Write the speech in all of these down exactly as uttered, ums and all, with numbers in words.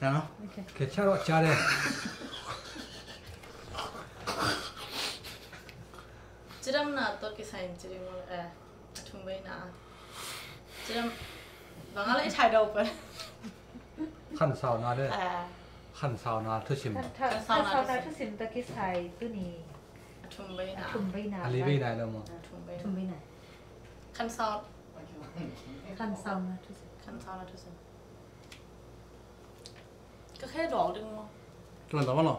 Chalo. Khe chalo chale. Cidamna tawh kisai in cidam, eh, a thum veina. Cidam bang a lei thai dau pen. Khansauna le. Eh. Khansauna thusim. Khan-, khan-, khansauna thusim tawh kisai tuni. A thum veina. A thum veina. A li veina lo maw. A thum veina. Thum veina. Khansau-, khansauna thusim. Khansauna thusim. Ka khe dawl ding maw? Ka man dawl maw lo?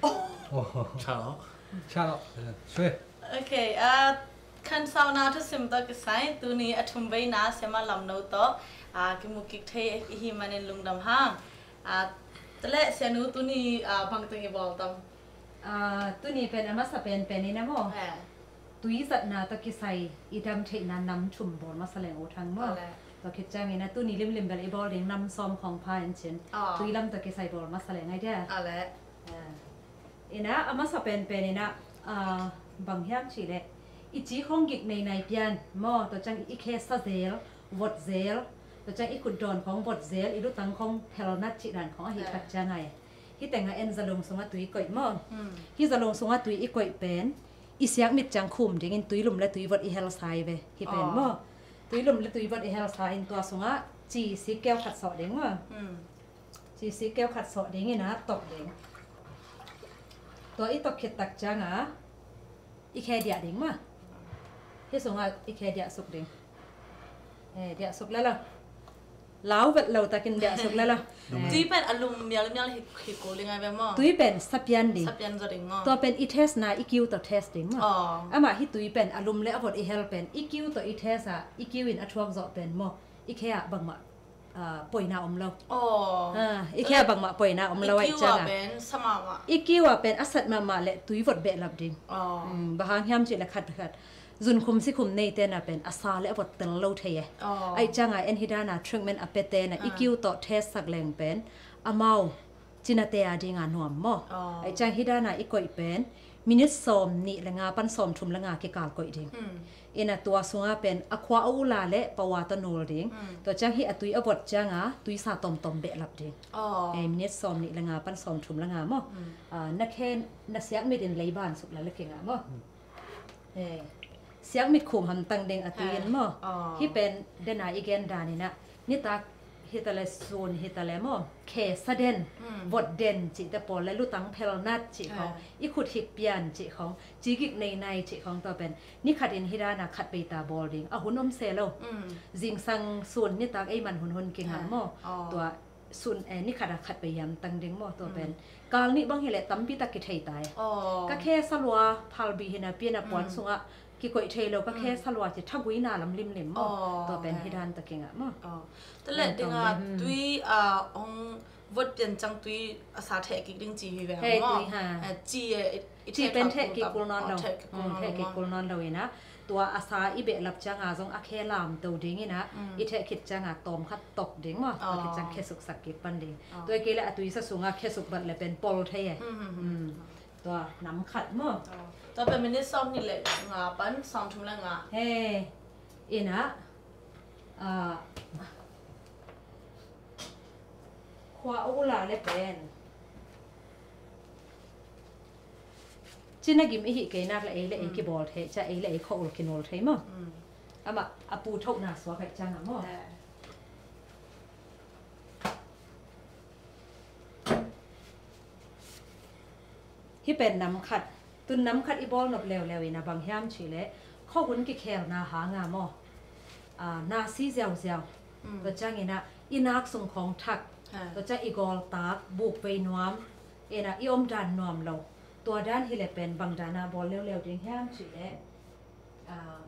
Oh. Chalo. Chalo. Swe. Okay, ah, khansauna thusim tawh kisai tuni a thum veina Siama Lamno tawh, ah, kimu kik thei i hi manin lungdam hang. Ah, tale Sianu tuni, ah, bangteng i bawl tam? Ah, tuni pen a masa penpen in a maw. Eh. Tui zatna tawh kisai i dam theihna nam thum bawl masa leng U Thang maw. Aleh. Tua khit ciangin a tuni limlim bel i bawl ding nam sawm khawng pha in cin. Ah. Tui lam tawh kisai bawl masa leng ai dia. Aleh. Ah. Ina a masa penpen ina, ah, bang hiam cih leh i ci khawng gik nei nai pian maw, tua ciang i khe sa zel, vot zel, tua ciang i khut dawn khawng vot zel, i lutang khawng phelnat cih dan khawng ahih tak ciang ai. Hih tengah en zalong sungah tui koih maw. Hmm. Hih zalong sungah tui i koih pen i siakmit ciang khum dingin tui lum le tui vot i hel sai ve. Hih pen maw. Tui lum le tui vot i hel sai in tua sungah ci sik keu khat sawh ding maw. Hmm. Ci sik keu khat sawh dingin a tok ding. Tua i tok khit tak ciangah i khe diah ding maw. Hih sungah i khe diah suk ding. Eh, diah suk lala. Lau vet lo takin diah suk lala. Eh. Tui pen a lum mialmial hi, hi kul ding ai ve maw? Tui pen sa pian ding. Sa pian zaw ding maw? Tua pen i test na i kiu tawh test ding maw? Oh. Amah hih tui pen a lum le a vot i hel pen i kiu tawh i test a, i kiu in a thuak zawh pen maw? I khe ah bangmah, ah, poina om lo. Oh. Ah, i khe ah bangmah poina om lo ai ciangah. I kiu ah pen sa mahmah. I kiu ah pen a sat mahmah le tui vot behlap ding. Oh. Mm, bang hang hiam cih le khat khat zun khum si khum nei tena pen a sa le a vot tel lo thei e. Oh. Ai ciangah en hih dana treatment a pia tena i kiu tawh test sak leng pen amau cinate a dinga nuam maw. Oh. Ai ciang hih dana i koih pen minit sawm nih le nga pan sawm thum le nga kikal koih ding. Hmm. Ina tua sunga pen a khua a ula le pawa tawh nul ding. Hmm. Tua ciang hih a tui a vot cianga tui sa tawmtawm behlap ding. Oh. Eh, minit sawm nih le nga pan sawm thum le nga maw. Hmm. Ah, na khen na siakmit in leiban suk la le kingah maw. Hmm. Eh, siakmit khum hamtang ding a tui in maw. Oh. Hih pen dena i gen daninah nitak hitale sun hitale maw, khe sa den, mm, vot den cihte pawl le lutang phelnat cih khawng, i khut hik pian cih khawng, cigik nei nai cih khawng tua pen ni khatin hih dana khat peita bawl ding a hun om se lo. Mm. Zingsang sun nitak ei man hunhun kingah maw. Oh. Tua sun, eh, ni khat a khat pei hiam tang ding maw, tua pen kal nih bang hileh tampi tak kithei tai. Oh. Ka khe sa lua, phalbi hina piana puan sungah kikoih thei lo, ka khe sa lua ci thaguina lam limlim maw. Oh, tua pen hi dan ta kingah maw. Oh. Tua le dinga tui, ah, hong vot pian ciang tui a sa theh kik ding ci hi ve maw. Hei, tui ha. Eh, ci, eh, i, i ci pen theh kik kul nawn lo. Theh kik kul nawn lo inah. Tua a sa i behlap cianga zong a khe lamto dinginah i theh khit cianga tawm khat tok ding maw. Tua khit ciang khe suksak kik pan ding. Tua i kei le a tuisa sunga khe suk bat le pen pol thei e. Tua nam khat maw. Tua pen minit sawm nih le nga pan sawm thum le nga. He, inah, ah, khua a ula le pen cina gim i hih kei nak le ei le ei kibawl thei, cia ei le ei khua ul kinul thei maw. Amah a pu thohna suak haih ciangah maw. Hih pen nam khat, tun nam khat i bawl nop leuleu inah bang hiam cih leh khuahun kikhelna hanga maw. Ah, na si ziauziau. Tua cianginah i nak sung khawng thak. Tua ciang i gawltak buk vei nuam. Inah i omdan nuam lo. Tua dan hileh pen bang dana bawl leuleu ding hiam cih leh, ah,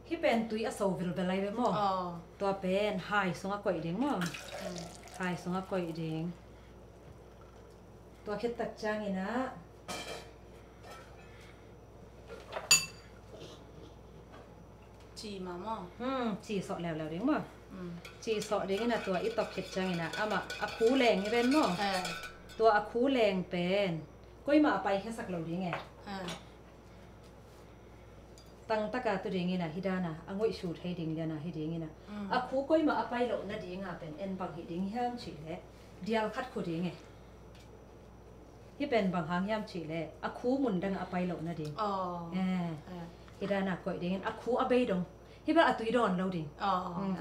hih pen tui a so vilvel ai ve maw. Tua pen hai sungah koih ding maw. Hai sungah koih ding. Tua khit tak cianginah ci ma maw. Hmm, ci sawh leuleu ding maw. Ci sawh dingin a tua i tok khit cianginah amah a khu leng hi ven maw. Tua a khu leng pen koimah a paikhiasak lo ding e. Tangtaka tu dingin a hi dana a ngoih su thei ding liana hi dingin a, a khu koima a pai loh nadinga pen en bang hi ding hiam cih leh dial khat khu ding e. Hi pen bang hang hiam cih leh a khu mun dang a pai loh nading. Hi dana koih dingin a khu a bei dong. Hi bel a tui dawn lo ding.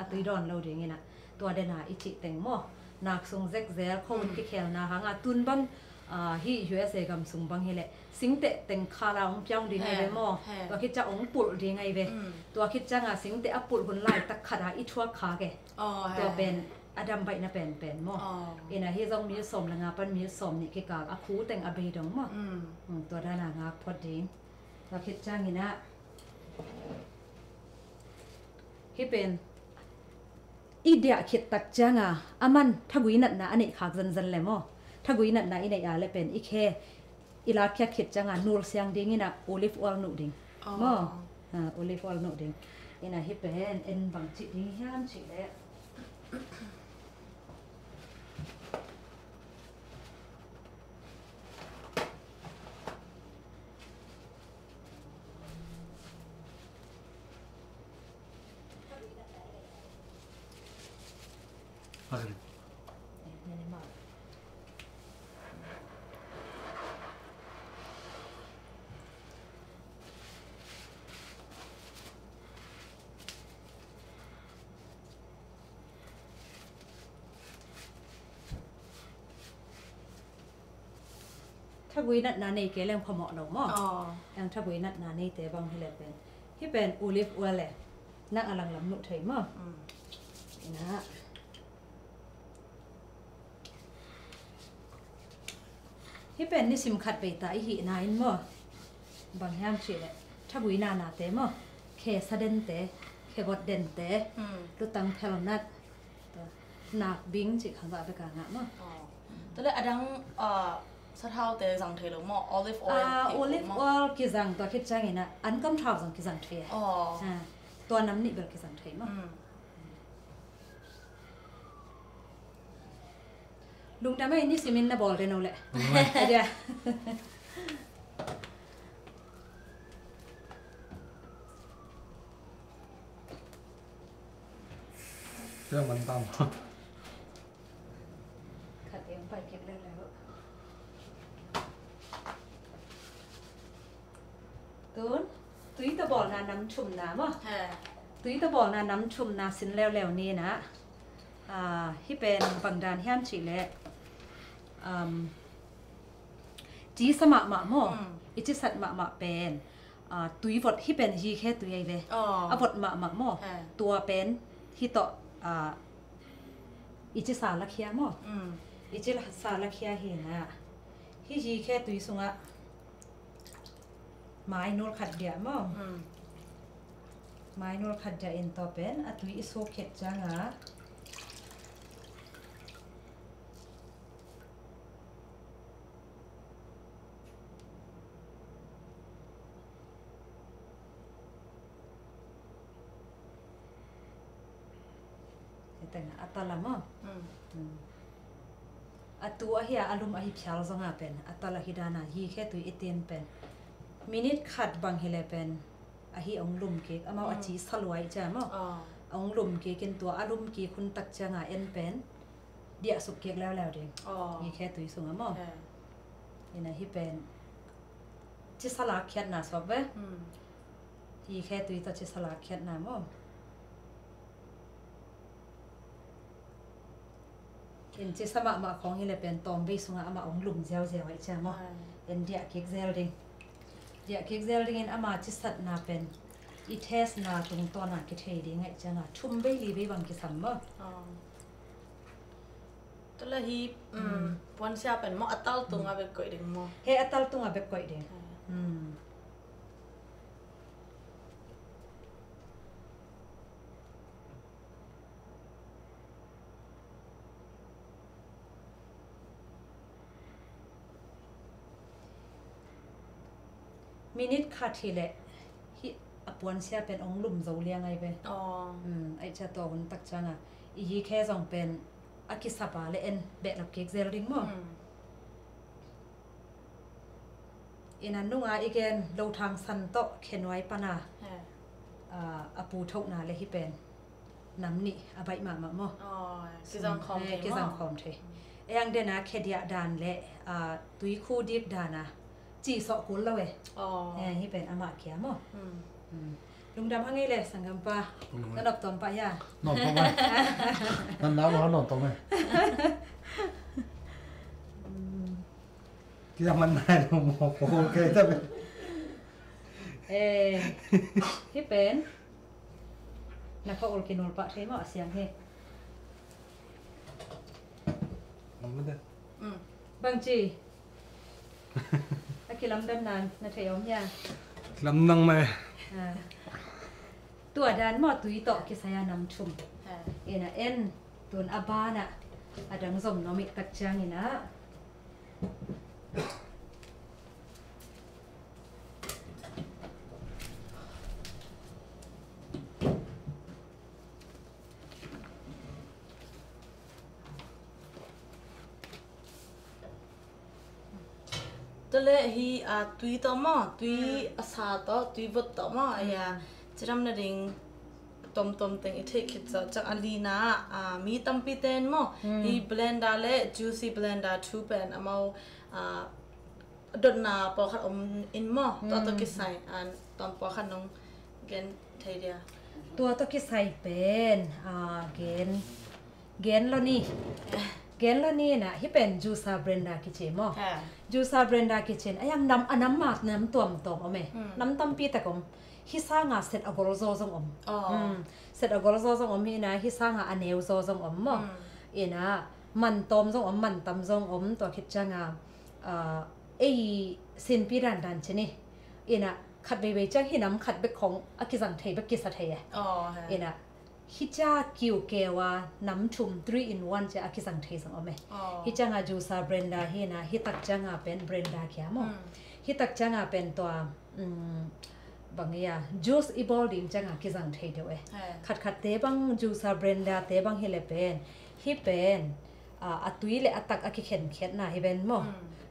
A tui dawn lo dingin a tua dena i cih teng maw, nak sung zekzel kho in kikhelna hanga tun bang, hi U S A gam sung bang hileh singteh teng khala hong piang ding ai ve maw? Tua khit ciang hong pulh ding ai ve. Tua khit cianga singteh a pulh hun laitak khata i thuak kha ke. Tua pen a dam baihna penpen maw? Ina hi zong minit sawm le nga pan minit sawm nih kikal a khu teng a bei dong maw? Tua dana ngak phot ding. Tua khit ciangin a hi pen i diah khit tak cianga a man thagui natna a neih khak zenzen le maw? Thagui natna i neih a le pen i khe i lakkhiat khit cianga nul siang dingin a olive oil nuh ding maw? Olive oil nuh ding. Ina hi pen en bang cih ding hiam cih leh Thagui natna nei kei leng phamawh lo maw? Eng thagui natna neite bang hileh pen hi pen olive oil le nang a langlam nuh thei maw? Hi pen nisim khat veita i hihna in maw? Bang hiam cih leh thagui nanate maw? Khe sa dente, khe got dente, lutang phelnat, nak bing cih khangah beka ngah maw? Tua le adang sathaute zang thei lo maw? Olive oil, olive oil kizang tua khit ciangin a an kam thau zong kizang thei. Tua nam nih bel kizang thei maw? Lungdam ei, nisimin na bawl den o leh. Adia. Khat eng pai kik leh leh. Tun tui tawh bawlna nam thumna maw? Tui tawh bawlna nam thumna sin leuleu ni na. Hi pen bangdan hiam cih leh, um, cisa mahmah maw? I cisat mahmah pen, tui vot hi pen hi khe tui ai ve. A vot mahmah maw? Tua pen hi tawh i cisa lakhia maw? I cisa lakhia hi na. Hi hi khe tui sungah mai nul khat diah maw? Mai nul khat diah in tua pen a tui i suk khit cianga Hi tengah a tala maw? A tu ahi a, a lum ahi phial zonga pen a tala hi dana hi khe tui i tin pen minit khat bang hi le pen ahi ong lum kik, amau a ci saluai cia maw? Ong lum kik in tua a lum kik hun tak cianga en pen diah suk kik leuleu ding. Hi khe tui sunga maw? Ina hi pen cisa lakkhiatna suak ve. Hi khe tui tawh cisa lakkhiatna maw? In cisa mahmah khawng hi le pen tawmvei sungah amah ong lum ziauziau aih cia maw? In diah kik zel ding. Diah kik zel dingin ama cisatna pen i testna tungtawna kithei ding aih cianga thum vei li vei bang kisam maw? Tula hi puansia pen maw a tal tunga bek koih ding maw? He a tal tunga bek koih ding. Minit khat hi leh hih a puansia pen ong lum zo liang ai ve. Aih cia tua hun tak cianga i hi khe zong pen a kisapa le en behlap kik zel ding maw? Ina nunga i gen lo thang san tawh khenuai pana A, a pu thokna le hih pen nam nih a baih mahmah maw. Aw, kizang khawm thei maw? Kizang khawm thei. Ei ang dena khediah dan le, a, tuikhu dik dana ci sawh kul lo e. Aw. Eh, hih pen amah kia maw. Lungdam hang ei le sanggampa. Na nop tawm pah hia? Nop tawm e. Nan nau lo nop tawm e. Kia man nai lo mo ko ke ta be. Eh, hih pen na kha ul kinul pah thei maw a siang hi. Bang ci. A kilamdam nan na thei om hia? Lamdang mai. Tua dan maw tui tawh kisai a nam thum. Ina en tun a banah a dang zom nuam ih tak ciang ina. Tua leh hih, a, tui tawh maw, tui a sa tawh, tui vot tawh maw, a, cidam nading tomtom teng i theih khit zawh ciang a lina ah, a, mi tampi ten maw, hih blender le juicy blender thu pen amau, a, dotna pawlkhat om in maw, tua tawh kisai, a, tuam pawlkhat nong gen thei dia. Tua tawh kisai pen, a, gen Gen lo ni. Gen lo ni na, hih pen juicer blender kici maw. Juicer blender kicin a yang nam, a nam mak nam tuamtuam om e. Nam tampi tak om. Hih sanga set a gol zaw zong om. Set a gol zaw zong om hi na, hih sanga a neu zaw zong om maw. Ina man tawm zong om, man tam zong om, tua khit cianga, a, ei sinpi dandan ci ni. Ina khat veivei ciang hih nam khat bek khong a kizang thei bek kisa thei e. Ina hih cia kiu keu a nam thum three in one cia a kizang thei zong om e. Hih cianga juicer blender hi na, hih tak cianga pen blender kia maw. Hih tak cianga pen tua, bang ia, juice i bawl ding cianga kizang thei deuh e. Khatkhat te bang juicer blender te bang hi le pen, hih pen, a, a tui le a tak a kikhenkhiatna hi ven maw.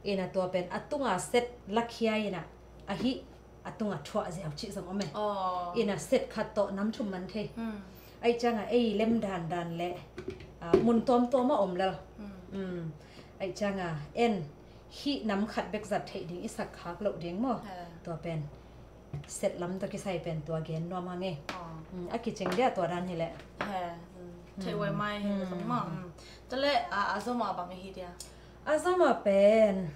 Ina tua pen a tunga set lakhia ina, a hih a tungah thuah ziau cih zong om e. Ina set khat tawh nam thum man thei. Aih cianga ei lem dandan le, a, mun tuamtuam a om lel. Aih cianga en hih nam khat bek zat theih ding i sak khak loh ding maw. Tua pen set lam tawh kisai pen tua gen nuam hang e. A kicing dia tua dan hi leh. Thei wai mai hi zong maw. Tua leh, a, a zoma bang hi dia? A zoma pen,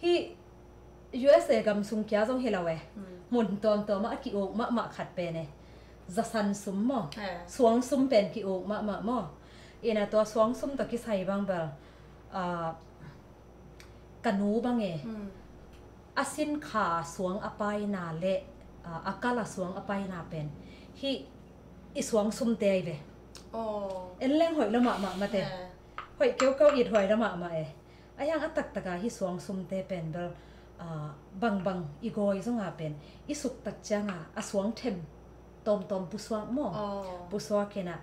hih U S A gam sung kia zong hi lo e. Mun tuamtuam ah a ki-uk mahmah khat pen e, zasan sum maw? Suang sum pen ki-uk mahmah maw? Ina tua suang sum tawh kisai bang bel, a, ka nu bang e, a sinkha suang a paina le, a, a kal a suang a paina pen hih i suang sumte ai ve. En leng hoih lo mahmah mate. Hoih keukeu it huai lo mahmah e. A hiang a taktaka hih suang sumte pen bel, a, bangbang i gawi zonga pen i suk tak cianga a suang them tawmtawm pusuak maw? Pusuak ina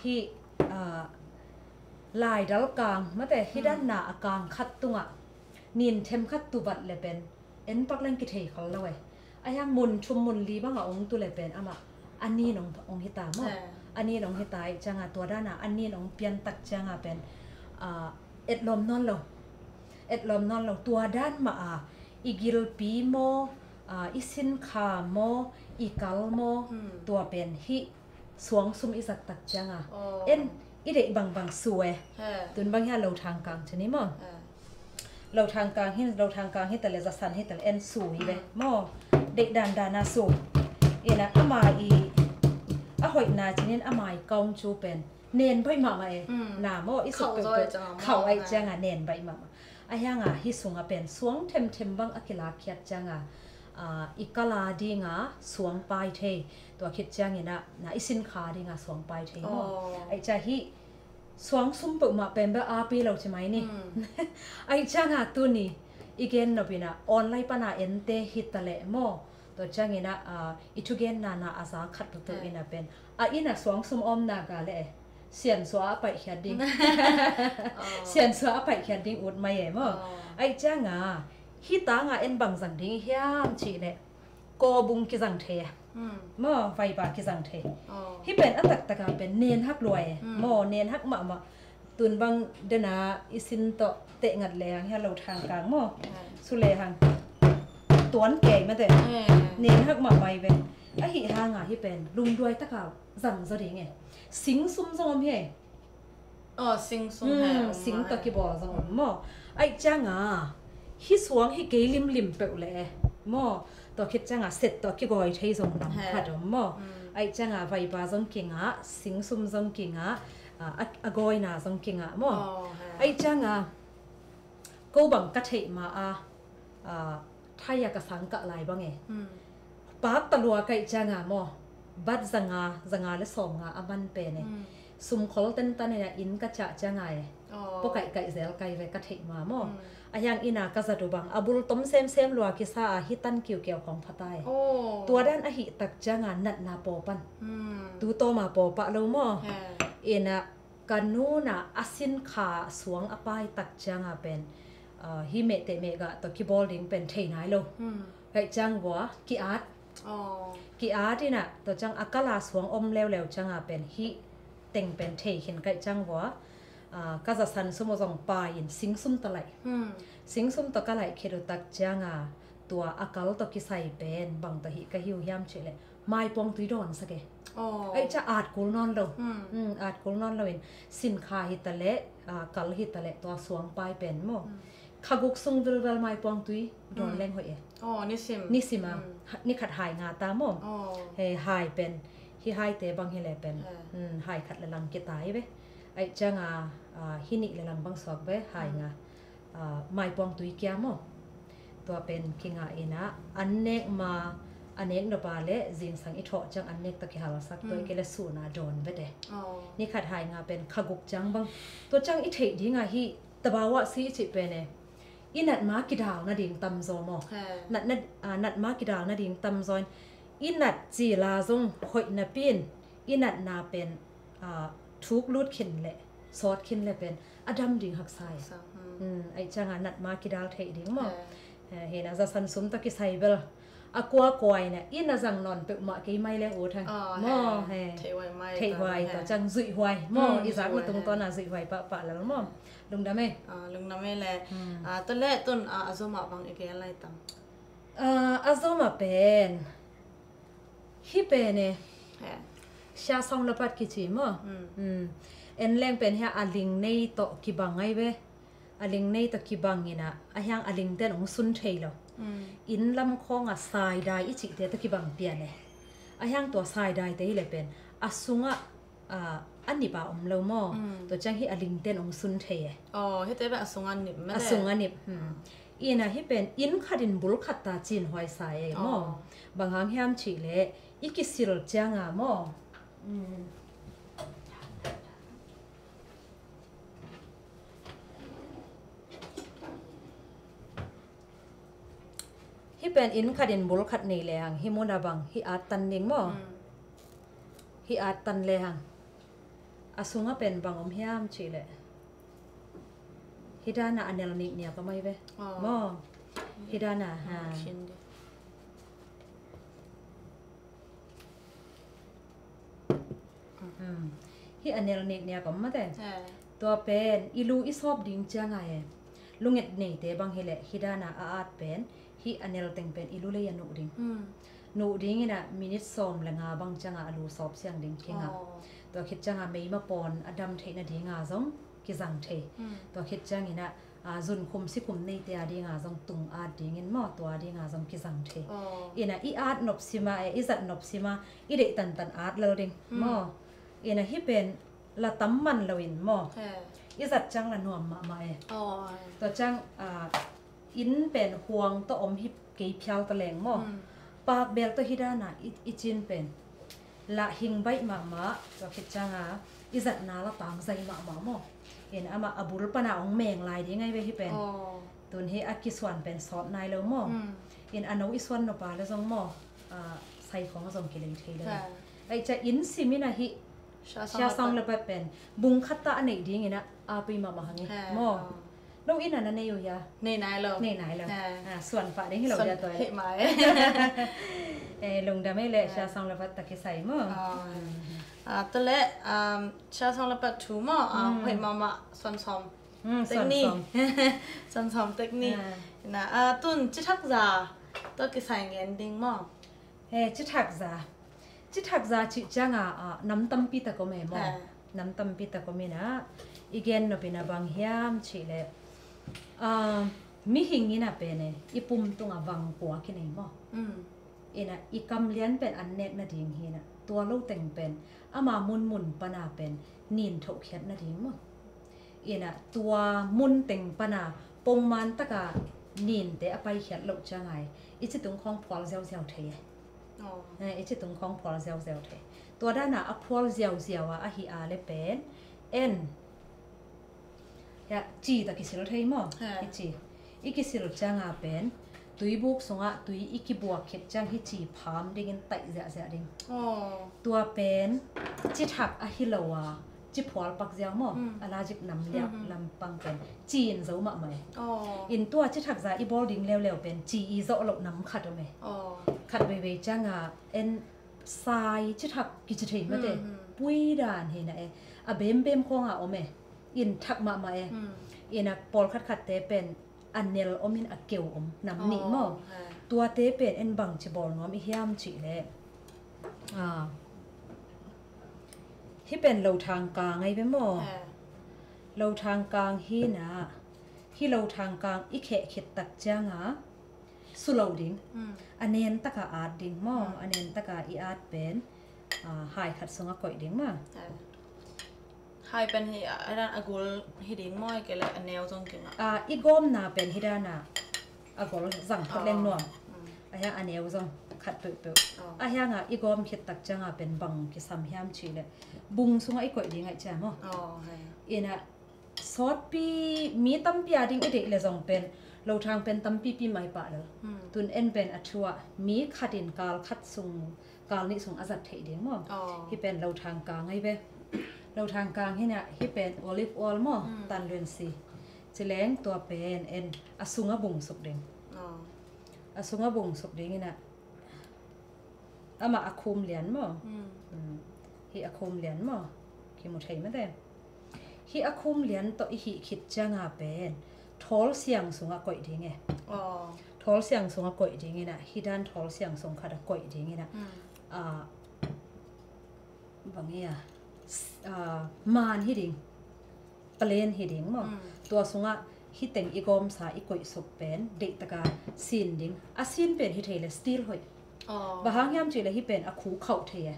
hih, a, laidal kang mate, hih danna a kang khat tungah nin them khat tubat le pen en pak leng kithei khol lo e. A hiang mun thum mun li banga ong tu le pen amah a nin ong, ong hita maw? A nin ong hita ih cianga tua dana a nin ong pian tak cianga pen, a, etlawm nawn lo. Etlawm nawn lo. Tua dan mah a i gilpi maw, a, i sinkha maw, i kal maw, tua pen hih suang sum i zat tak cianga en i deih bangbang su e. Tun bang hia lo thangkang ci ni maw? Lo thangkang hi, lo thangkang hi ta le zasan hi ta le en su hi ve maw? Deih dandana su. Ina ama i a hoihna cinin ama i kaung cu pen nen baih mahmah e. Na maw i suk peuhpeuh khauh aih cianga nen baih mahmah. A hianga hih sunga pen suang themthem bang a kilakkhiat cianga, a, i kala dinga suang pai thei. Tua khit ciangina na i sinkha dinga suang pai thei maw? Aih cia hih suang sum peuhmah pen bel api lo ci mai ni. Aih cianga tuni i gen nopina online pana ente hita leh maw? Tua ciangina, a, i thugenna na a za khat peuhpeuh ina pen a ina suang sum omna ga le e. Siansua a paihkhiat ding. Siansua a paihkhiat ding ut mai e maw? Aih cianga hih tanga en bang zang ding hiam cih leh Kawbung kizang thei e. Hmm. Maw, vaipa kizang thei. Oh. Hih pen a taktak a pen nen hak lua e. Hmm. Maw, nen hak mahmah. Tun bang dena i sin tawh teh ngat lehang hia lo thang kang maw. Hmm. Su lehang tuan kei mate. Hmm. Nen hak mahmah i ve. Ahi hanga hih pen lungduai taka zang zaw ding e. Sing sum zong om hi e. Oh, sing sung he, hmm, um, sing tawh kibawl zong om maw. Aih cianga hih suang hi kei limlim peuh leh e maw. Tua khit cianga set tawh kigawi thei zong lam khat om maw. Hmm. Aih cianga vaipa zong kingah, sing sum zong kingah, a, a, a gawina zong kingah maw. Oh, he. Aih cianga ko bang ka theih ma a, a, thai a ka sang kah lai bang e. Hmm. Pak talua kaih cianga maw. Bat zanga, zanga le sawmnga a man pen e. Hmm. Sumkhol tentan ina inn ka ciah cianga e. Oh. Pua kaihkaih zel kai ve ka theih ma maw. Hmm. A hiang ina ka zat uh bang a bul tom semsem lua kisa a hi tan kiukiau khong phata e. Oh. Tua dan ahi tak cianga natna pawpan. Hmm. Tu tawma pawpah lo maw. He. Ina ka nuna a sin kha suang a pai tak cianga pen, ah, hi mehteh mehgah tawh kibawl ding pen thei nai lo. Hmm. Kaih ciang vua ki-at. Oh. Ki-at ina tua ciang a kala suang om leuleu cianga pen hih teng pen thei khin kaih ciang vua, ah, ka zasan sum uh zong pai in sing sum tawh laih. Hmm. Sing sum tawh ka laih khit uh tak cianga tua a kal tawh kisai pen bang tawh hih ka hi uh hiam cih leh maipuang tui dawnsak e. Oh. Aih cia at kul nawn lo. Hmm. Hmm, at kul nawn lo in sin kha hi taleh, ah, kal hi taleh tua suang pai pen maw. Hmm. Kha guk sung vilvel maipuang tui dawn leng hoih e. Oh, nisim. Nisim a. Hmm. Ha, ni khat hai nga ta maw. Oh. He hai pen hi haite bang hi le pen. Eh. Hmm, hai khat le lang kitai ve. Aih cianga, ah, hi nih le lang bang suak ve hai nga. Ah, maipuang tui kia maw. Tua pen kingah ina an nek ma a nek nop a le zingsang i thawh ciang an nek tawh kihalsak tua i kei le suna dawn vete. Oh. Ni khat hai nga pen kha guk ciang bang. Tua ciang i theih dinga hi tabawa si i cih pen e. I nat ma kidal nading tamzaw maw. He. Nat na, ah, nat ma kidal nading tamzaw in i nat cila zong hoih napin i natna pen, ah, thuk lut khin le sawt khin le pen a dam ding haksa e. Haksa, hmm. Hmm, aih cianga nat ma kidal theih ding maw. He. He, hina zasan sum tawh kisai bel a kuakua ina inn a zang nawn peuhmah kei mai le ut hang. Oh, maw, he. He. Theihhuai mai. Theihhuai tawh ciang zuihhuai maw. Hmm, i zakna tungtawna zuihhuai pahpah lel maw. Lungdam e. Ah, lungdam e le. Hmm. Ah, tua le tun, ah, a zomah bang i gen lai tam. Ah, a zomah pen Hih pen e. He. Sia sawng lapat kici maw. Mm. Mm. En leng pen hia a ling nei tawh kibang ai ve. A ling nei tawh kibang ina a hiang a ling ten ong sun thei lo. Mm. Inn lam khawng a saidai i cihte tawh kibang pian e. A hiang tua saidai te hi le pen a sungah a, a nip a om lo maw. Mm. Tua ciang hi a ling ten ong sun thei e. Oh, hite ve a sung a nip mele. A sung a nip. Hmm. Ina hi pen inn khat in bul khat ta cin huai sa e maw. Oh. Bang hang hiam cih leh i kisil cianga maw. Mm. Hi pen inn khat in bul khat nei lehang hi muna bang hi at tan ding maw. Mm. Hi at tan lehang a sunga pen bang om hiam cih leh hi dana a nel nik nia ka mai ve. Oh. Maw. Hi dana ha. Mm, khin ding. Hmm. Hi a nel nek nek om mate. Eh. Tua pen i lu i sawp ding cianga e. Lunget neite bang hi leh hi dana a at pen hi a nel teng pen i lu lei a nuh ding. Hmm. Nuh ding ina minit sawm le nga bang cianga a lu sawp siang ding kinga. Oh. Tua khit cianga meima pawn a dam theih nadinga zong kizang thei. Hmm. Tua khit ciang ina a, zun khum si khum neite a dinga zong tung at dingin maw, tua dinga zong kizang thei. Oh. Ina i at nop sima e, i zat nop sima i deih tantan at lel ding maw. Ina hi pen la tam man loin maw. He. I zat ciang la nuam mahmah e. Oh. Tua ciang, a, inn pen huang tawh om hi kei phial ta leng maw. Hmm. Pak bel tawh hi dana i, i cin pen la hing baih mahmah, tua khit cianga i zatna la tangzai mahmah maw. In amah a bul pana ong meng lai ding ai ve hi pen. Oh. Tun hi a kisuan pen sawt nai lo maw. Hmm. In a no i suan nop a le zong maw, a, sai khong a zong kilei thei lo. Ha. Ai cia inn sim ina hi sia sawng le pat pen bung khat ta a neih ding ina a pui mahmah hang i maw. Oh. No ina na nei uh hia? Nei nai lo. Nei nai lo. Ha. A, suan pah ding hi lo dia toi. Hih mai. Eh, lungdam ei le, Shasawng le Pat tawh kisai maw? Ah, tua le, um, Shasawng le Pat thu maw? Ah, hoih mahmah, suan sawm. Hmm, suan sawm. Suan sawm tek ni. Na, ah, tun cithakza tawh kisai ngen ding maw? Eh, cithakza. Cithakza cih cianga, ah, nam tampi tak om e maw? Nam tampi tak om ina, i gen nop ina bang hiam cih le, ah, mihing ina pen e, i pum tunga vang kua kinei maw? Ina, i kam lian pen an nek nading hi ina, tua lo teng pen ama munmun pana pen nin thohkhiat nading maw? Ina, tua mun teng pana pongman taka ninte a paikhiat loh ciangai, i citung khawng phual ziauziau thei e. Eh, i citung khawng phual ziauziau thei. Tua dana a phual ziauziau a ahi a le pen en, ya, ci ta kisil thei maw? Hi ci. I kisil cianga pen tuibuk sungah tui i kibuak khit ciang hi ci pham dingin taih ziahziah ding. Tua pen cithak ahi lo a, ciphual pak ziau maw? Allergic nam liak lampang pen ci in zo mahmah e. In tua cithakza i bawl ding leuleu pen ci i zawh loh nam khat om e. Khat veivei cianga en sai cithak kici thei mate. Pui dan hi na e. A bembem khawnga om e. In thak mahmah e. Ina pawlkhat khatte pen a nel om in a keu om, nam nih maw? Tuate pen en bangci bawl nuam i hiam cih le, ah, hi pen lothang kang ai ve maw? Lothang kang hi na, hi lothang kang i kheh khit tak cianga su lo ding. A nen taka at ding maw? A nen taka i at pen, ah, hai khat sunga koih ding maw? Hai pen hi a, a dan a gul hi ding maw, hi kei le a neu zong kingah? Ah, i gawmna pen hi dana a gol zang phot leng nuam. A hiang a neu zong khat peuhpeuh. A hianga i gawm khit tak cianga pen bang kisam hiam cih le bung sunga i koih ding aih cia maw? Ina sawtpi mi tampi a ding i deih le zong pen lothang pen tampipi mai pah lo. Tun en pen a thu ah mi khat in kal khat sung kal nih sung a zat theih ding maw? Hi pen lothang kang ai ve. Lothang kang hi na, hi pen olive oil maw? Tan luan si. Cileng tua pen en a sunga bung suk ding. A sunga bung suk ding ina amah a khum lian maw? Hi a khum lian maw? Kimu thei mate. Hi a khum lian tawh i hih khit cianga pen thawl siang sunga koih ding e. Thawl siang sunga koih ding ina, hi dan thawl siang sung khat a koih ding ina. Ah, bang ia, ah, man hi ding. Plain hi ding maw? Tua sungah hi teng i gawmsa i koih suk pen deihtaka sin ding. A sin pen hi thei le steel hoih. Bang hang hiam cih le hi pen a khu khauh thei e.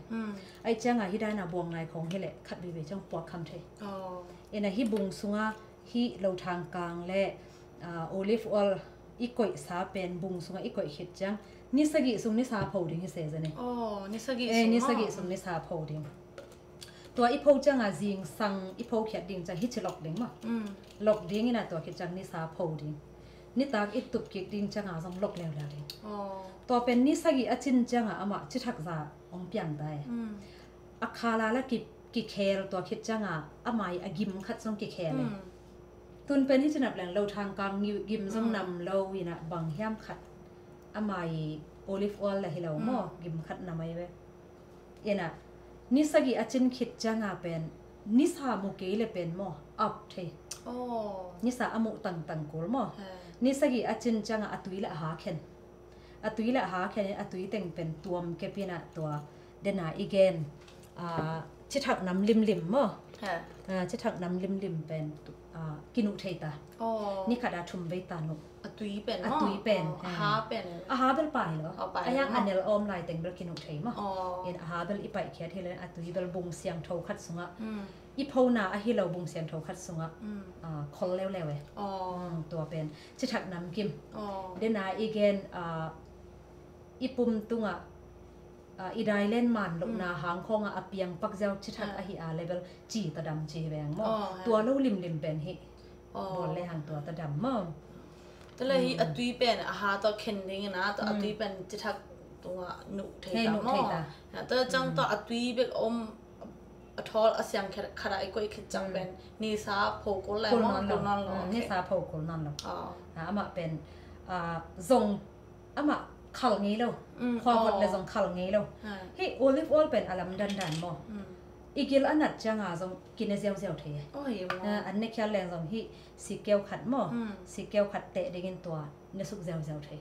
Aih cianga hi dana buang ngai khawng hi le khat veivei ciang puak kham thei. Ina hi bung sunga hi lothang kang le, ah, olive oil i koihsa pen bung sunga i koih khit ciang ni sagih sung ni sa pho ding hi se zane. Ni sagih sung ni sa pho ding. Tua i pho cianga zingsang i pho khiat ding ciang hi ci lok ding maw? Lok ding ina tua khit ciang ni sa pho ding. Nitak i tup kik ding cianga zong lok leuleu ding. Tua pen ni sagih a cin cianga amah cithakza hong piang ta e. A khala la ki, kikhel tua khit cianga amah i a gim khat zong kikhel e. Tun pen hi cinap leng lothang kang gim zong nam lo ina bang hiam khat amah i olive oil la hi lo maw? Gim khat nam ai ve. Ina ni sagih a cin khit cianga pen ni sa mu kei le pen maw? Ap thei. Ni sa a muh tangtang kul maw? Ni sagih a cin cianga a tui le a ha khen. A tui le a ha khen in a tui teng pen tuam kep ina tua dena i gen, ah, cithak nam limlim maw? Ah, cithak nam limlim pen, ah, kinuh thei ta. Ni khat a thum vei ta nuh. A tui pen maw? A tui pen. A ha pen. A ha bel pai lo. A hiang a nel om lai teng bel kinuh thei maw? In a ha bel i paih khiat hi le a tui bel bung siangtho khat sungah i phona ahi lo bung siangtho khat sungah, ah, khol leuleu e. Tua pen cithak nam kim. Dena i gen, ah, i pum tungah, ah, i dailen man lohna hang khawngah a piang pak ziau cithak ahi a level ci ta dam ci hi veng maw? Tua lo limlim pen hi. Bawl le hang tua ta dam maw? Tua le hi a tui pen a ha tawh khen ding ina, tua a tui pen cithak tungah nuh thei ta maw? Tua ciang tua a tui bek om a thawl a siang khat, khat a i koih khit ciang pen nisa pho kul lai maw? Kul nawn lo. Nisa pho kul nawn lo. Ah, amah pen, ah, zong amah khal ngei lo. Mm, khua vot le zong khal ngei lo. Hih olive oil pen a lamdandan maw? I gil a nat cianga zong kine ziauziau thei e. An ne khial leng zong hih sikkeu khat maw? Sikkeu khat teh dingin tua ne suk ziauziau thei.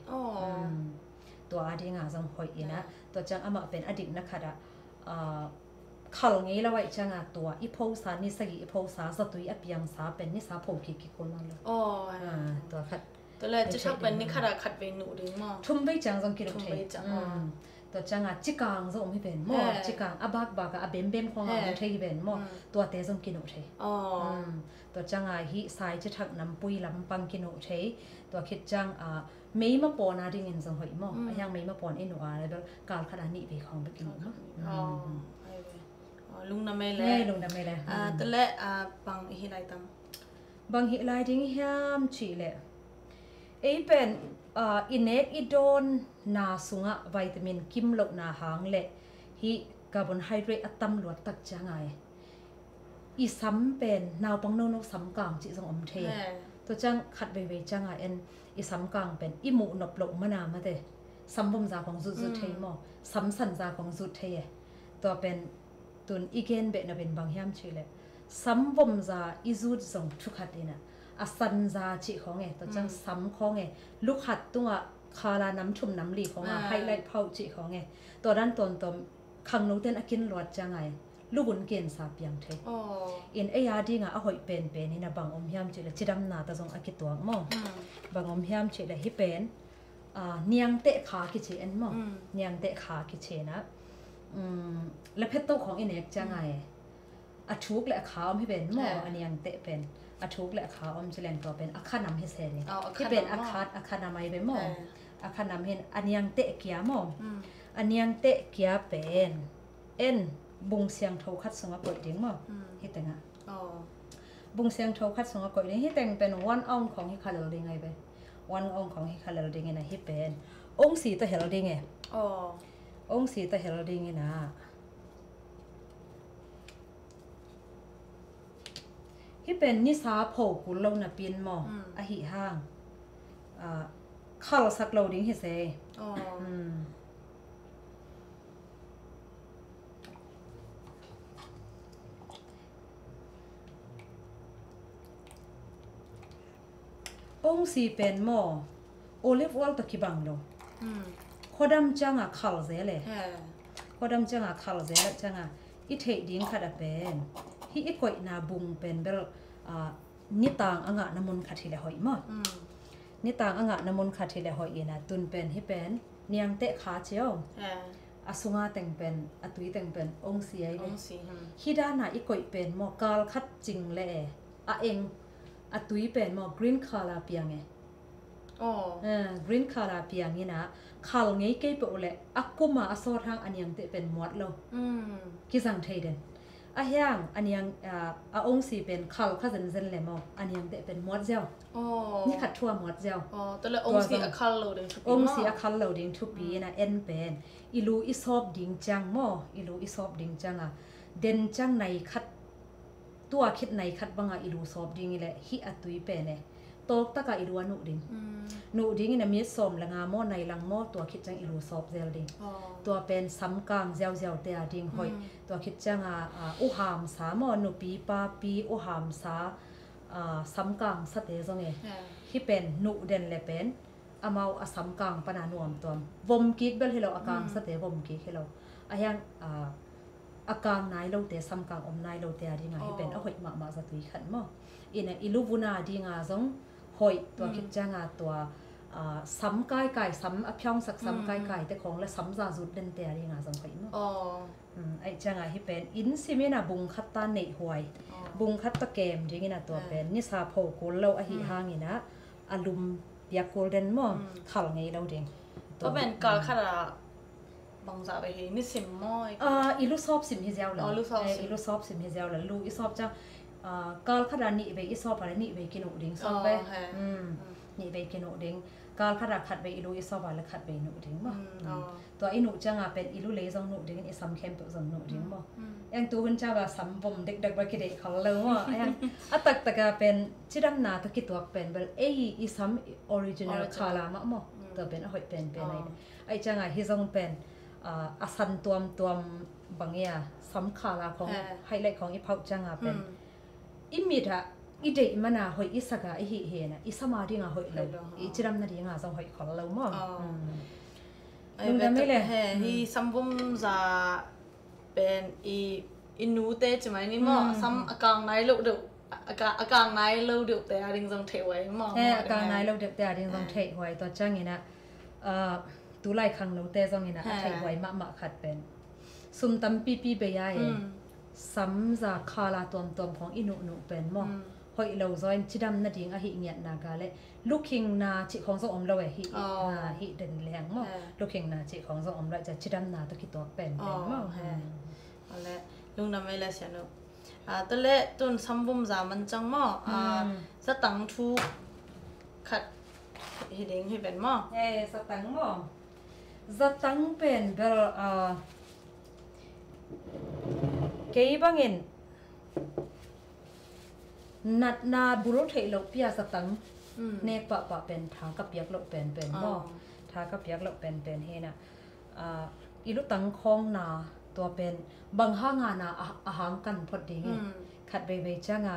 Tua a dinga zong hoih ina. Tua ciang amah pen a dikna khatah khal ngei lo aih cianga tua i phosa, ni sagih i phosa, zatui a piangsa pen nisa pho kik kikul lo. Tua khat. Tua le ci thak pen ni khat a khat vei nuh ding maw? Thum vei ciang zong kinuh thei. Tua cianga cikang zong om hi pen maw? Cikang a bakbak a bembem khong a om thei hi pen maw? Tuate zong kinuh thei. Tua cianga hih sai ci thak nampui lampang kinuh thei. Tua khit ciang a meima pawn a dingin zong hoih maw? A hiang meima pawn i nuh a le bel kal khat a nih vei khong bek kinuh maw? Lungna mei le. Lungna mei le. Tua le bang i hi lai tam? Bang hih lai ding hiam cih leh ei pen i nek i dawnna sungah vitamin kim lohna hang le hih carbohydrate a tam luat tak cianga e. I sam pen naupang nono sam kang cih zong om thei. Tua ciang khat veivei cianga en i sam kang pen i muh nop loh mana mate sam vom za khong zutzut thei maw? Sam san za khong zut thei e. Tua pen tun i gen behna pen bang hiam cih leh sam vom za i zut zong thukhat ina a san za cih khong e, tua ciang sam khong e, lukhat tungah khala nam thum nam li khonga highlight phauh cih khong e. Tua dan tuamtuam khangno ten a kin luat cianga e luvun kensa piang thei. In ei a dinga a hoih penpen ina bang om hiam cih leh cidamna ta zong a kituak maw? Bang om hiam cih leh hih pen niangteh kha kici en maw? Niangteh kha kici na. Laphetto khong i nek cianga e a thuk le a kha om hi pen maw? A niangteh pen a thuk le a kha om ci leng tua pen a kha nam hi se ding. Hih pen a khat a kha nam ai pen maw? A kha nam hin a niangteh kia maw? A niangteh kia pen en bung siangtho khat sungah koih ding maw? Hih tengah bung siangtho khat sungah koih ding. Hih teng pen one ounce khong hi kha lel ding ai ve. One ounce khong hi kha lel ding ina hih pen ongsi ta hel ding e. Ongsi ta hel ding ina hih pen nisa pho kul lo napin maw? Ahi hang khalsak lo ding hi se. Ongsi pen maw olive oil tawh kibang lo. Khuadam cianga khal zel e. Khuadam cianga khal zel e cianga i theih ding khat a pen hih i koihna bung pen bel nitang a ngahna mun khat hi le hoih maw? Nitang a ngahna mun khat hi le hoih ina tun pen hih pen niangteh kha cio. A sunga teng pen a tui teng pen ongsi ai ve. Hih dana i koih pen maw kal khat cing le e a eng a tui pen maw green color piang e. Green color piang ina khal ngei kei peuh le a kuma a sawt hang a niangteh pen muat lo. Kizang thei den. A hiang a niang a ongsi pen khal kha zenzen le maw a niangteh pen muat ziau. Ni khat thua muat ziau. Tua le ongsi a khal lo ding thupi maw? Ongsi a khal lo ding thupi ina en pen i lu i sawp ding ciang maw? I lu i sawp ding cianga den ciang nai khat tua khit nai khat banga i lu sawp ding i le hih a tui pen e tawk taka i lu a nuh ding. Nuh ding ina mit sawm le nga maw nai lang maw tua khit ciang i lu sawp zel ding. Tua pen samkang ziauziau te a ding hoih. Tua khit cianga uham sa maw nupi papi uham sa samkang sate zong e hih pen nuh den le pen amau a samkang pana nuamtuam vom kik bel hi lo a kang sate vom kik hi lo. A hiang a kang nai lote samkang om nai lote a dinga hih pen a hoih mahmah zatui khat maw? Ina i luvuna dinga zong hoih tua khit cianga tua sam kaikai sam a phiaungsak sam kaikai te khong le sam za zut dente a dinga zong hoih maw? Aih cianga hih pen inn simina bung khat ta neih huai bung khat ta kem dingina tua pen nisa pho kul lo ahi hangina a lum piak kul den maw? Khal ngei lo ding. Tua pen kal khat a bangzah vei hi ni sim maw? I lu sawp sim hi ziau lo. I lu sawp sim hi ziau lo. Lu i sawp ciang kal khat a nih vei i sawp a le nih vei kinuh ding sawp ve. Nih vei kinuh ding. Kal khat a khat vei i lu i sawp a le khat vei nuh ding maw? Tua i nuh cianga pen i lu lei zong nuh dingin i sam khempeuh zong nuh ding maw? Eng tuhun cianga sam vom dekdek ba kideih khol lo maw? Eng a taktaka pen cidamna ta kituak pen bel ei i sam original khala mah maw? Tua pen a hoih penpen ai. Aih cianga hi zong pen, ah, a san tuamtuam bang ia, sam khala khong, eh, highlight khong i phauh cianga pen, hmm, i mit ah i deih mana hoih i saka i hih hena, i sama dinga hoih lo, hoih lo, i cidam nadinga zong hoih khol lo maw. Oh. Hmm. Ai, lungdam ve ei le. He, hi, hmm, samvum za pen i, i nute ci mai ni maw. Hmm. Sam a kang nai lo deuh, a ka-, a kang nai lo deuhte a ding zong theih huai maw. He, a kang nai lo deuhte a ding zong, eh, theih huai. Tua ciangin ah, ah, tulai khangnote zongin ah, a, he, theih huai mahmah khat pen, sum tampipi bei a e, hmm, sam za khala tuamtuam khong i nuhnuh pen maw. Hmm. Hoih lo zaw in cidam nading ahih ngiatna ga le, lukhingna cih khong zong om lo e, hih, oh, ah, hih den leng maw. He. Lukhingna cih khong zong om lo e, cia cidamna tawh kituak penpen, oh, maw. He. Hmm. Awle, lungdam ei le Sianu. Ah, tua le tun samvum za man ciang maw. Ah, hmm, zatang thu khat hi ding hi pen maw. He, zatang maw. Zatang pen bel, ah, kei bangin natna bul theih loh pia zatang, mm, nek pahpah pen tha ka piak loh penpen maw. Oh. Tha ka piak loh penpen hi na, ah, i lutang khawngna tua pen bang hanga na a, a hang kan phot ding i. Mm. Khat veivei cianga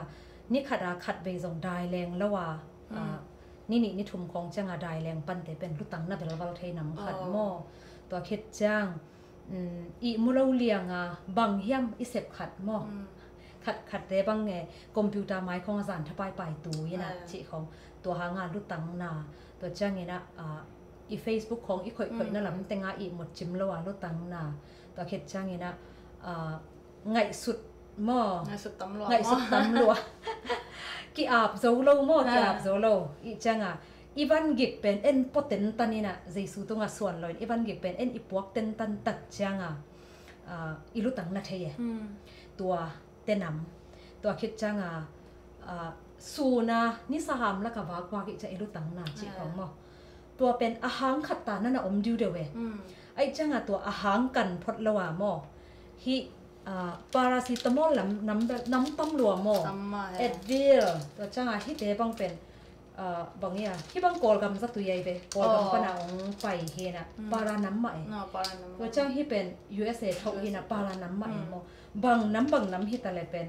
ni khata khat vei zong dai leng lo a, mm, ah, ni nih ni thum khawng cianga dai leng pante pen lutang na velval thei nam khat, oh, maw. Tua khit ciang, um, ihmu lo lianga bang hiam i sep khat maw. Mm. Khat khatte bang e, computer mai khawng a zan thapai pai tu ina, ah, cih khawng. Tua hanga lutangna, tua ciangina, ah, i Facebook khawng i khoihkhoihna, mm, lam tenga ihmut cim lo a lutangna. Tua khit ciangina, ah, ngaihsut maw. Ngaihsut tam lua. Ngaihsut tam lua. Ki-ap zo lo maw, ki-ap zo lo. I cianga, i van gik pen en pua tentan ina, Jesu tunga suan lo in, i van gik pen en i puak tentan tak cianga, ah, i lutang na thei e. Hmm. Tua tenam. Tua khit cianga, ah, suna ni saham laka vakvak i cia i lutang na cih khawng maw. Tua pen a hang khat ta nana om diudeu e. Hmm. Aih cianga tua a hang kan phot lo a maw. Hi, ah, paracetamol lam, nam, nam tam lua maw. Tam mah he. Advil. Tua cianga hite bang pen, ah, bang ia. Hi bang Kawlgam zatui ai ve. Kawlgam pana ong pai hina. Hmm. Para nam mah e. No, para nam mah. Tua ciang hi pen U S A thok hina, para nam mah e maw. Bang nam bang nam hi ta le pen,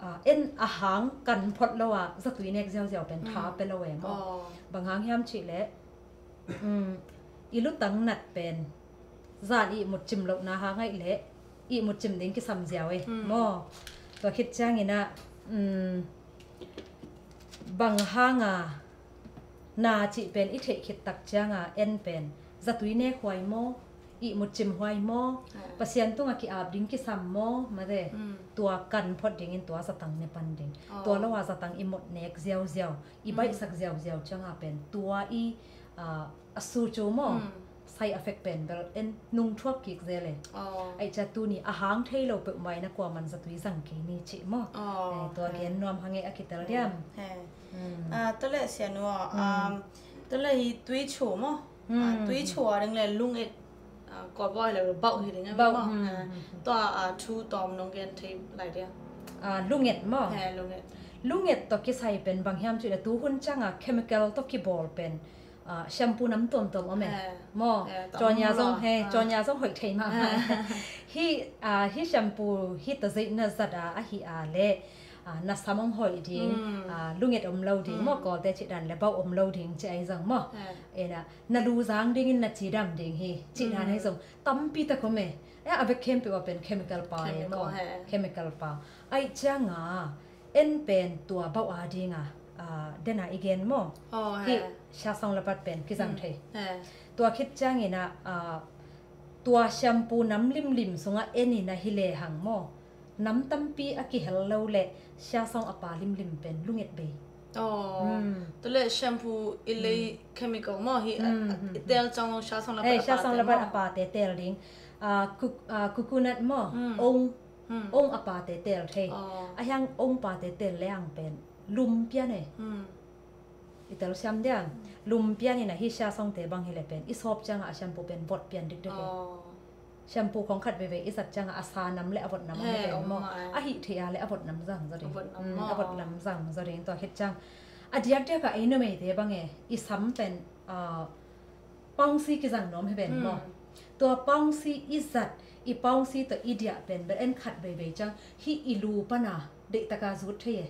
ah, en a hang kan phot lo a zatui nek ziauziau pen tha pe lo e maw. Oh. Bang hang hiam cih le, um, i lutang nat pen zan ihmut cim lohna hang aih le ihmut cim ding kisam ziau e maw. Tua khit ciangina, um, bang hanga na cih pen i theih khit tak cianga en pen zatui nek huai maw, ihmut cim huai maw, ah, Pasian tunga ki-ap ding kisam maw, mate. Mm. Tua kan phot dingin tua zatang ne pan ding. Oh. Tua lo a zatang i mut nek ziauziau, i baihsak ziauziau cianga pen tua i, ah, a su cu maw. Mm. Side effect pen bel en nungthuak kik zel e. Oh. Aih cia tuni a hang thei lo peuhmah ina kuaman zatui zang kei ni cih maw. Oh, eh, tua gen nuam hang e a kitel diam. He. Hmm. Ah, tua le Sianu, hmm, um, tua le hi tuichu maw. Hmm. Ah, tuichu a ding le lunget, ah, Kawlbawi le bauh hi ding a maw. Bauh, hmm, ah, hmm, hmm. Tua, ah, thu tawm nong gen thei lai dia. Ah, lunget maw. He, lunget. Lunget tawh kisai pen bang hiam cih le tuhun cianga chemical tawh kibawl pen, ah, shampoo nam tuamtuam om e. He. Maw. He, tam lo. Cawnya zong, he, ah, cawnya zong hoih thei mah. He. Hi, ah, hi shampoo hi tazeihna zat a, ahi a le, ah, na sam hong hoih ding, hmm, ah, lunget om lo ding, hmm, maw, Kawlte cih dan le bauh om lo ding ci ai zang maw. He. Ena, na lu zang dingin na cidam ding hi, cih dan, hmm, ai zong tampi tak om e. Eh, a vek khempeuh a pen chemical pa e maw. Chemical, he. Chemical pa. Aih cianga, en pen tua bauh a dinga, ah, dena i gen maw. Oh, he. Hi, sha song labat pen kizang, hmm, thei. He. Tua khit ciangina, ah, tua shampoo nam limlim sunga en ina hi lehang maw. Nam tampi a kihel lo le sha song a pa limlim pen lunget bei. Oh. Hmm. Tua le shampoo i lei, hmm, chemical maw hi, a, hmm, a, hmm, i tel ciang lo sha song labat, eh, a sha song labat a pate tel ding. Ah, coco-, ah, coconut maw. Hmm. Ong. Hmm. Ong a pate tel thei. Oh. A hiang ong pate tel le ang pen lum pian e. Hmm. I tel siam diam. Hmm. Lum pian ina hi sha songte bang hi le pen i sawp cianga a shampoo pen vot pian dikdik e. Oh. Shampoo khong khat veivei i zat cianga a sa nam le a vot nam om, he, e maw. Om, eh. A hih thei a le a vot nam zang zaw ding. A vot nam, hmm, maw, a vot nam zang zaw ding tua khit ciang. A diakdiaka ei numeite bang e i sam pen, ah, Paungsi kizang nuam hi pen maw? Tua paungsi i zat, i paungsi tawh i diah pen bel en khat veivei ciang hih i lu pana deihtaka zut thei e.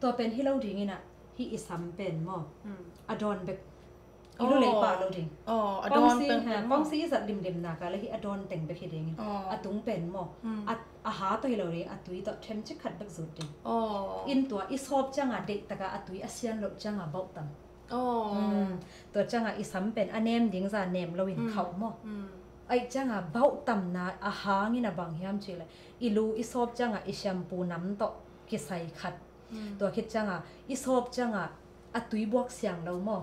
Tua pen hi lo dingin ah hih i sam pen maw? A dawn bek. I lu lei pah lo ding. Paungsi i zat limlim nak a le hih a dawn teng bek hi dingin a tung pen maw? A ha tawh hi lo ding, a tui tawh themcik khat bek zut ding. In tua i sawp cianga deihtaka a tui a sian loh cianga bauh tam. Tua cianga i sam pen a nem ding za nem loin khauh maw? Aih cianga bauh tamna a hangin a bang hiam cihleh i lu i sawp cianga i shampoo nam tawh kisai khat. Tua khit cianga i sawp cianga a tui buak siang lo maw?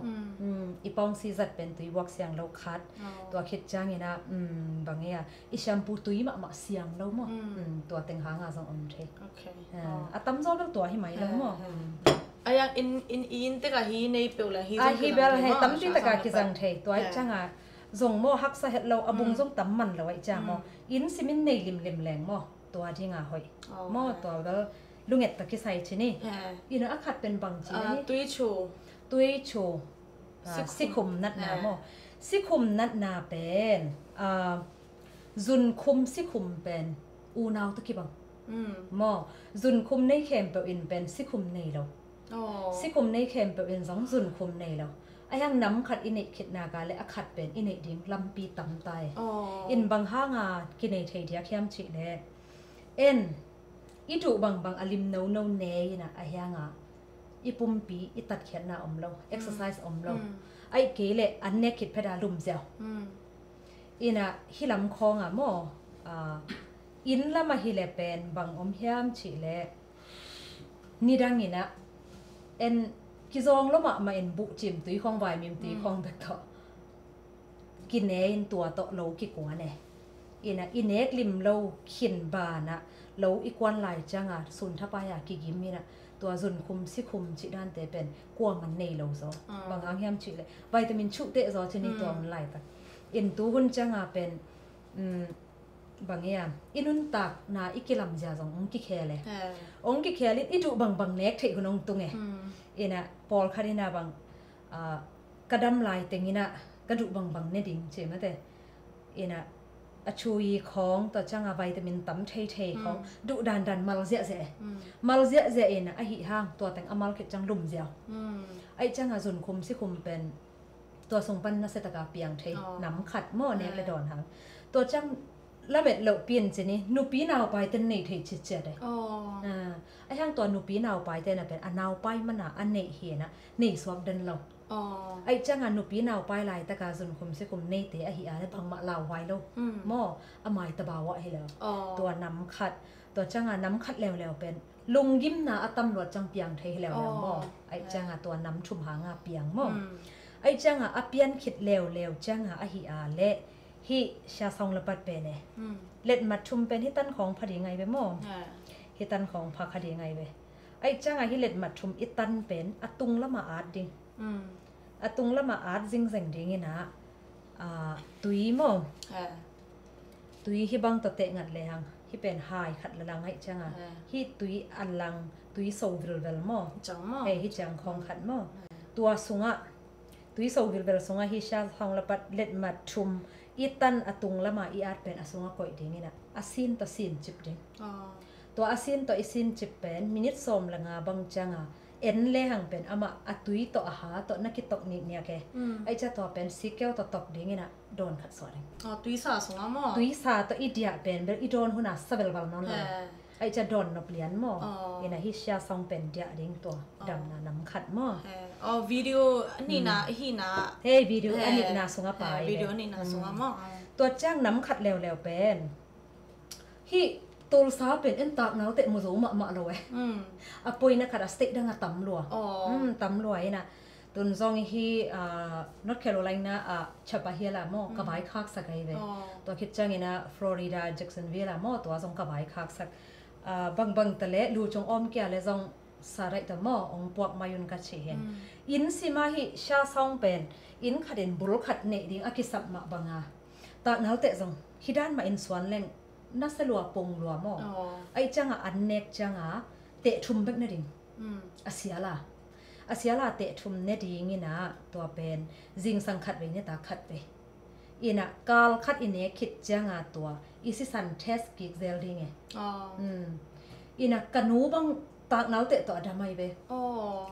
I paungsi zat pen tui buak siang lo khat. Tua khit ciangin ah bang e a i shampoo tui mahmah siang lo maw? Tua teng hanga zong om thei. A tamzaw bel tua hi mai lo maw? Ayang in in in teka hi nei peuh la hi zong hi bel he tampi taka kizang thei. Tua hi cianga zong maw haksa het lo a bung zong tam man lo aih ciang maw? In simin nei limlim leng maw? Tua dinga hoih maw? Tua bel lunget ta kisai cini. Ina a khat pen bang cini? Tui chu. Tui chu. Sikhum natna maw? Sikhum natna pen zunkhum sikhum pen unau tawh kibang maw? Zunkhum nei khempeuh in pen sikhum nei lo. Sikhum nei khempeuh in zong zunkhum nei lo. A hiang nam khat i neih khitna ka le a khat pen i neih ding lampi tam ta e. In bang hanga kinei thei diak hiam cihleh en i duh bangbang a lim nono ne ina a hianga i pumpi i tatkhiatna om lo, exercise om lo. Aih kei le an nek khit pheta lum ziau. Ina hi lam khawnga maw? Inn lama hi le pen bang om hiam cihleh nidang ina en kizawng lo mahmah in buhcim tui khawng, vaimim tui khawng bek tawh kine in tua tawh lo kikuan e. Ina i nek lim lo khin banah lo i kuan lai cianga sunthapai a kigim ina tua zunkhum sikhum cih dante pen kuaman nei lo zaw. Bang hang hiam cihleh vitamin chuhteh zaw cini tua hun laitak. In tu hun cianga pen bang ia i nuntakna i kilamzia zong ong kikhel e. Ong kikhel in i duh bangbang nek theih hun ong tung e. Ina pawlkhat ina bang ka dam lai teng ina ka duh bangbang ne ding ci mate. Ina a chui khawng tua cianga vitamin tam theithei khawng duh dandan mal ziahziah e. Mal ziahziah ina ahi hang tua teng a mal khit ciang lum ziau. Aih cianga zunkhum sikhum pen tua sung pan nasia taka piang thei nam khat maw nek le dawn hang. Tua ciang lamet loh pian cini nupi naupai ten nei thei citciat e. A hiang tua nupi naupai tena pen a naupai mana a neih hi ina nei suak den lo. Aih cianga nupi naupai laitaka zunkhum sikhum neite ahi a le bangmah lauhuai lo maw? A mai tabau ah hi lo. Tua nam khat, tua cianga nam khat leuleu pen lunggimna a tam luat ciang piang thei hi leuleu maw? Aih cianga tua nam thum hanga piang maw? Aih cianga a pian khit leuleu cianga ahi a le hih sia sawng lapat pen e. Letmat thum pen hi tan khawng pha ding ngai ve maw? Hi tan khawng pha kha ding ngai ve. Aih cianga hi letmat thum i tan pen a tung lama at ding. A tung lama at zingzeng ding ina tui maw? Tui hi bang tawh tehngat le hang hi pen hai khat la lang aih cianga hi tui a lang tui so vilvel maw? Hei hi ciang khawng khat maw? Tua sungah tui so vilvel sungah hi sia sawng lapat letmat thum i tan a tung lama i at pen a sungah koih ding ina a sin tawh sin cip ding. Tua a sin tawh i sin cip pen minit sawm le nga bang cianga en le hang pen amah a tui tawh a ha tawh na kitok nikniak e. Aih cia tua pen sikeu tawh tok ding ina dawn khat suah ding. Tuisa sungah maw? Tuisa tawh i diah pen bel i dawn huna sa velval nawn lo. Aih cia dawn nop lian maw? Ina hi sia sawng pen diah ding tua damna nam khat maw? Video a nihna hina. Hei video a nihna sungah pai video a nihna sungah maw? Tua ciang nam khat leuleu pen hih Tulsa pen en taknau teh mu zo mahmah lo e. A poina khat a state dang a tam lua. Tam lua ina tun zong hi North Carolina a Chapel Hill a maw ka vaikhaksak ahi ve. Tua khit ciangina Florida Jacksonville a maw tua zong ka vaikhaksak. Bangbang ta le lu cung awm kia le zong saraih ta maw ong puak mai un ka ci hen. Inn sima hi sia sawng pen inn khatin bul khat neih ding a kisap mah banga taknau teh zong hi dan mah in suan leng nasa lua pong lua maw? Aih cianga an nek cianga teh thum bek ne ding. A siala a siala teh thum ne ding ina tua pen zingsang khat vei ne ta khat vei. Ina kal khat i nek khit cianga tua i sisan test kik zel ding e. Ina ka nu bang taknal teh tawh a dam ahi ve.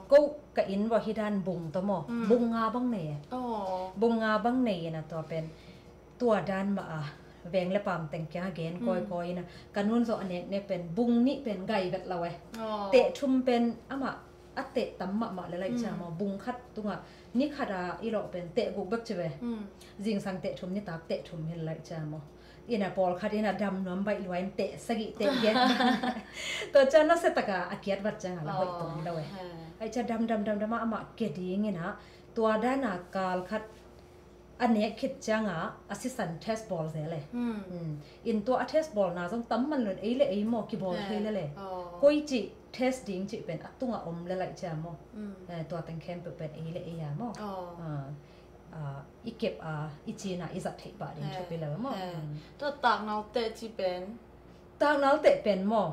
Ko ka inn vawh hi dan bung tawh maw, bung nga bang nei e. Bung nga bang nei ina tua pen tua dan mah a veng le paam teng kiang a gen kawikawi ina ka nun zawh a neknek pen bung nih pen gai vet lo e. Teh thum pen amah a teh tam mahmah le laih cia maw, bung khat tungah ni khat a i lawh pen teh guk bek ci ve. Zingsang teh thum, nitak teh thum hi le laih cia maw. Ina pawlkhat ina dam nuam baih lua in teh sagih teh giat. Tua cia nasia taka a kiat vat cianga la hoih tawm lo e. Ai cia dam dam dam dam a amah ke ding ina tua dana kal khat a nek khit cianga a sisan test bawl zel e. In tua a test bawlna zong tam man lun ei le ei maw kibawl thei le le. Koi cih test ding cih pen a tungah om le laih cia maw. Tua teng khempeuh pen ei le ei a maw. I kep a i cina i zat theih pah ding thupi lo maw. Tua taknal teh ci pen, taknal teh pen maw.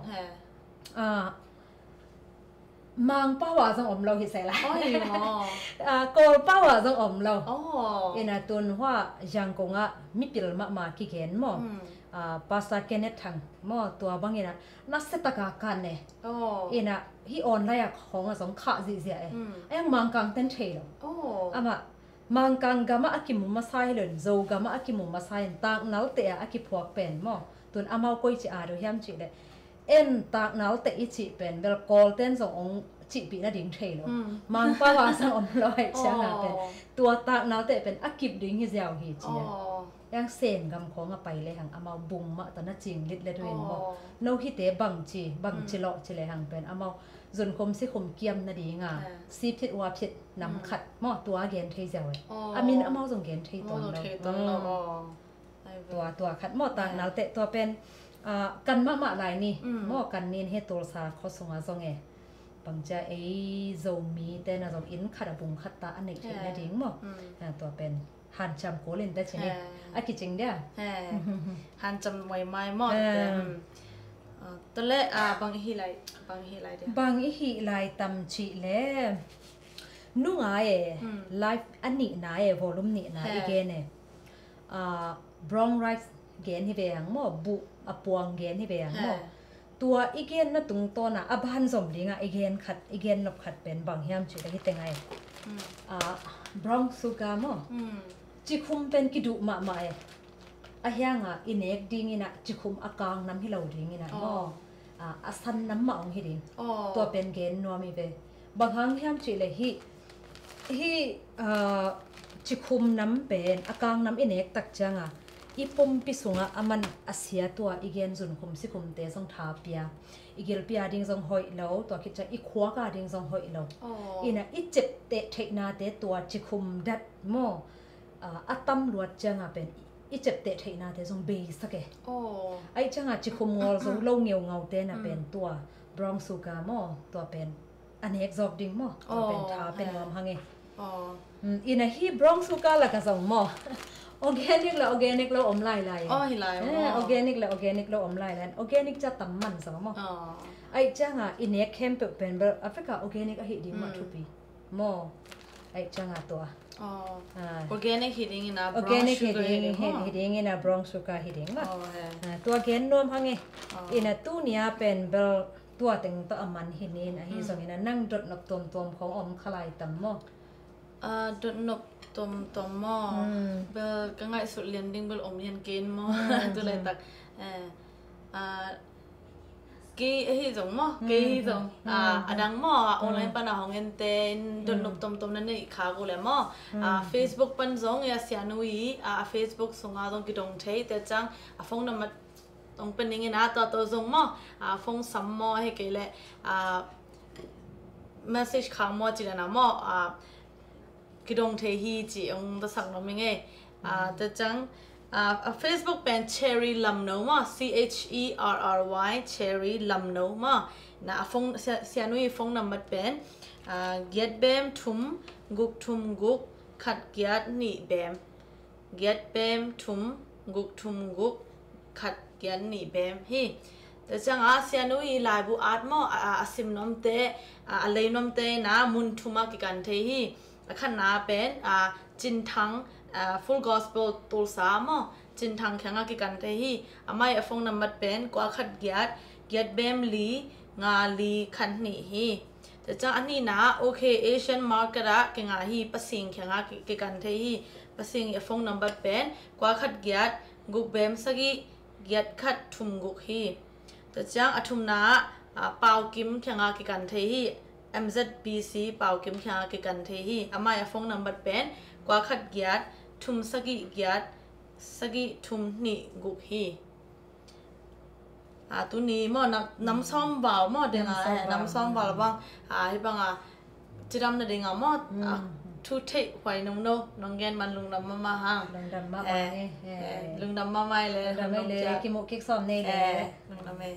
Mangpau a zong om lo hi sela. Kawlpau a zong om lo. Ina tun hua Yangon ah mipil mahmah kigen maw. Pastor Kenneth Thang maw tua bangina nasia taka kan e. Ina hi online a khawng a zong khah zihziah e. Ayang Mangkang ten thei lo. Amah Mangkang gamah a kimu masa hi lo in Zo gamah a kimu masa in taknal teh a a kiphuak pen maw. Tun amau koi ci a do hiam cih le en taknal teh i cih pen bel Kawlten zong ong cihpih nading thei lo. Mangpau a zong om lo aih cianga pen tua taknal teh pen a kip ding hi ziau hi cia. Yang Sen gam khawng a pai le hang amau bung mah tawh na cing lit le duin maw. No hite bangci bangci lawh ci le hang pen amau zunkhum sikhum kiam nadinga siphit uaphit nam khat maw tua gen thei ziau e. A min amau zong gen thei tawn lo. Tua tua khat maw taknal teh tua pen kan mahmah lai ni maw kan nin he Tulsa khuasunga zong e. Bangcia ei Zomi tena zong inn khat a bung khat ta a neih theih nading maw. Tua pen hanciam kul in te cini a kicing dia. Hanciam maimai maw te. Tale bang i hih lai, bang i hih lai dia, bang i hih lai tam cih le nunga e. Live a nihna e, volume nihna i gen e. Brown rice gen hi ve ang maw, buh a puang gen hi ve ang maw. Tua i genna tungtawna a ban zom dinga i gen khat, i gen nop khat pen bang hiam cih le hi teng ai. Brown sugar maw. Cikhum pen kiduh mahmah e. A hianga i nek dingina cikhum a kang nam hi lo dingina maw. A san nam mah ong hi ding. Tua pen gen nuam i ve. Bang hang hiam cih le hi, hi cikhum nam pen a kang nam i nek tak cianga i pumpi sungah a man a sia tua i gen zunkhum sikhumte zong tha pia. I gilpi a ding zong hoih lo, tua khit ciang i khuak a ding zong hoih lo. Ina i cep teh theihnate tua cikhum dat maw. A tam luat cianga pen i cep teh theihnate zong beisak e. Aih cianga cikhum ngawl zo lo ngeu ngaute na pen tua brown sugar maw, tua pen a nek zawk ding maw, tua pen tha pen nuam hang e. Ina hi brown sugar laka zong maw, organic le organic lo om lailai e. Organic le organic lo om lailai. Organic ca tam man zong maw. Aih cianga i nek khempeuh pen bel Africa organic ahi ding mah thupi maw. Aih cianga tua organic hi ding ina, organic hi ding, hi ding ina brown sugar hi ding maw. Tua gen nuam hang e. Ina tunia pen bel tua teng tawh a man hi nin ahi zongina nang dotnop tuamtuam khong om khalai tam maw. Dotnop tuamtuam maw. Bel ka ngaihsut lian ding bel om lian ken maw. Tu laitak kei ahi zong maw, kei ahi zong a dang maw, online pana hong ente in dotnop tuamtuam na neih kha gu le maw. Facebook pan zong a sianu i a Facebook sunga zong kidong thei te ciang a phone number tong pen ning ina tua to zong maw, a phone sam maw, he kei le a message khang maw ci le na maw, a kidong thei hi ci ong ta sak nuam ing e. A ta ciang a Facebook pen Cherry Lamno maw, C H E R R Y Cherry Lamno maw. Na a phone, sianu i phone number pen giat bem thum guk thum guk khat giat nih bem. Giat bem thum guk thum guk khat giat nih bem hi. Tua cianga sianu i laibu at maw, a sim nuamte, a lei nuamte na mun thuma kikan thei hi. A khatna pen Cinthang Full Gospel Tulsa maw, Cin Thang kiangah kikan thei hi. Amah ii a phone number pen kua khat giat, giat bem li, nga li khat hnih hi. Tua ciang a nihna ah OK Asian Market ah kingah hi, Pa Sing kiangah ki-, kikan thei hi. Pa Sing ii a phone number pen kua khat giat, guk bem sagih, giat khat thum guk hi. Tua ciang a thumna ah, ah, Pau Kim kiangah kikan thei hi. M Z B C Pau Kim kiangah kikan thei hi. Amah ii a phone number pen kua khat giat, thum sagih giat, sagih thum hnih guk hi. Ah, tuni maw, nam, nam sawm val maw, ding a, nam sawm val bang. Ah, hih bang a, cidam na ding a maw, ah, thu theih huai nung no, nong gen man lungdam mahmah hang. Lungdam mahmah, eh, eh, lungdam mahmah le, lungdam mahmah le, kimuh kik sawm nei le. Eh, lungdam eh.